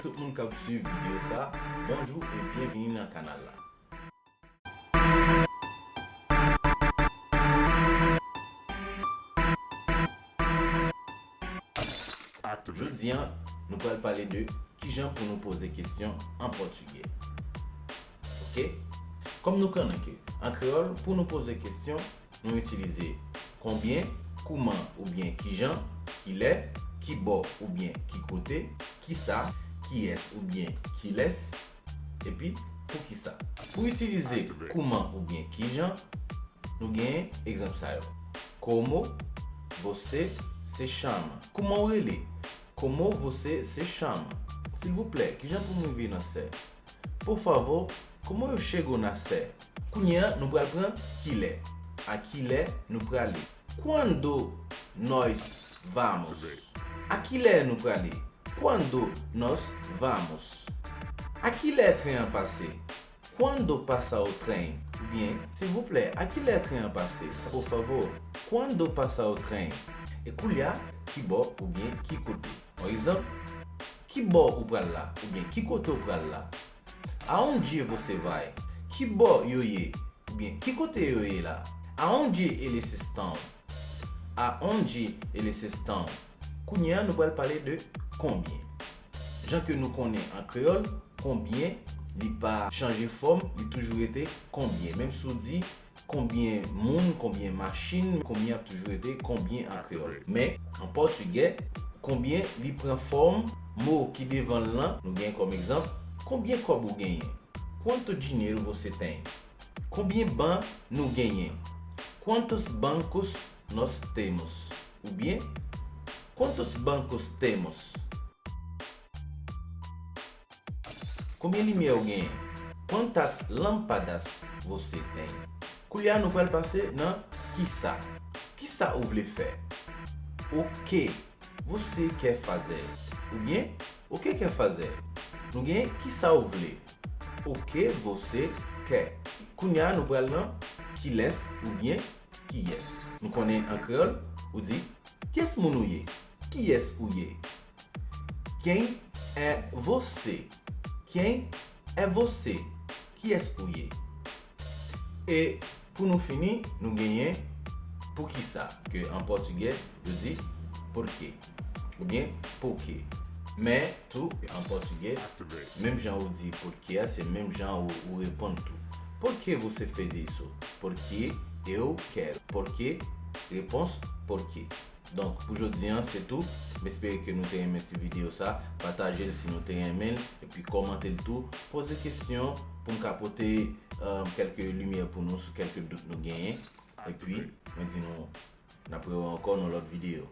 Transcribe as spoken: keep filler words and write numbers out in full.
Tout moun k ap swiv videyo sa, bonjou e byenvini nan kanal la. Jodi a, nou pral pale de kijan pou nou poze kesyon an pòtigè. Oke? Kòm nou konnen ke an kreyòl, pou nou poze kesyon, nou itilize konbyen, kouman oubyen kijan, kilè, kibò oubyen ki kote, kisa, kiyès oubyen kilès, epi poukisa. Pou itilize kouman oubyen kijan, nou genyen egzanp sa yo. Como você se chama? Kouman w rele? Como você se chama? Silvouplè, kijan pou m rive nan sè? Por favor, como eu chego na sé? Kounye a, nou pral pran kilè. A kilè nou prale? Quando nós vamos? A kilè nou prale? Quando nós vamos? A kilè tren an pase? Quando passa o trem? Oubyen, silvouplè, a kilè tren an pase? Por favor, quando passa o trem? E koulye a, kibò oubyen ki kote? Yon egzanp, kibò ou pral la? Oubyen ki kote ou pral la? Aonde você vai? Kibò yo ye? Oubyen ki kote yo ye la? Aonde eles estão? Aonde eles estão? Kounye a, nou pral pale de konbyen. Jan ke nou konnen an kreyòl, konbyen, li pa chanje fòm, li toujou rete konbyen. Menm si w di konbyen moun, konbyen machin, konbyen ap toujou rete konbyen an kreyòl. Men, an pòtigè, konbyen li pran fòm mo ki devan l lan, nou gen kòm egzanp, konbyen kòb ou genyen? Quanto dinheiro você tem? Konbyen ban nou genyen? Quantos bancos nós temos? Oubyen, quantos bancos temos? Konbyen limyè ou genyen? Quantas lâmpadas você tem? Koulye a, nou pral pase nan kisa. Kisa ou vle fè? O que você quer fazer? Oubyen, o que quer fazer? Nou genyen kisa ou vle. O que você quer? Kounye a, nou pral nan kilès oubyen kiyès. Nou konnen an kreyòl, ou di, kiyès moun ou ye? Kiyès ou ye? Quem é você? Quem é você? Kiyès ou ye? E pou nou fini, nou genyen poukisa, ke an pòtigè, yo di porquê, oubyen poke. Men tou, an pòtigè, menm jan ou di porquê a, se menm jan ou, ou reponn tou. Por que você fez isso? Porque eu quero. Porque, repons, porquê. Donk, pou jodi a, se tou. M espere ke nou te renmen ti videyo sa. Pataje l si nou te renmen l. Epi kòmante l tou. Poze kesyon pou m ka pote, euh, kèlke limyè pou nou sou kèlke dout nou genyen. Epi, mwen di nou, n ap rewè ankò nan lòt videyo.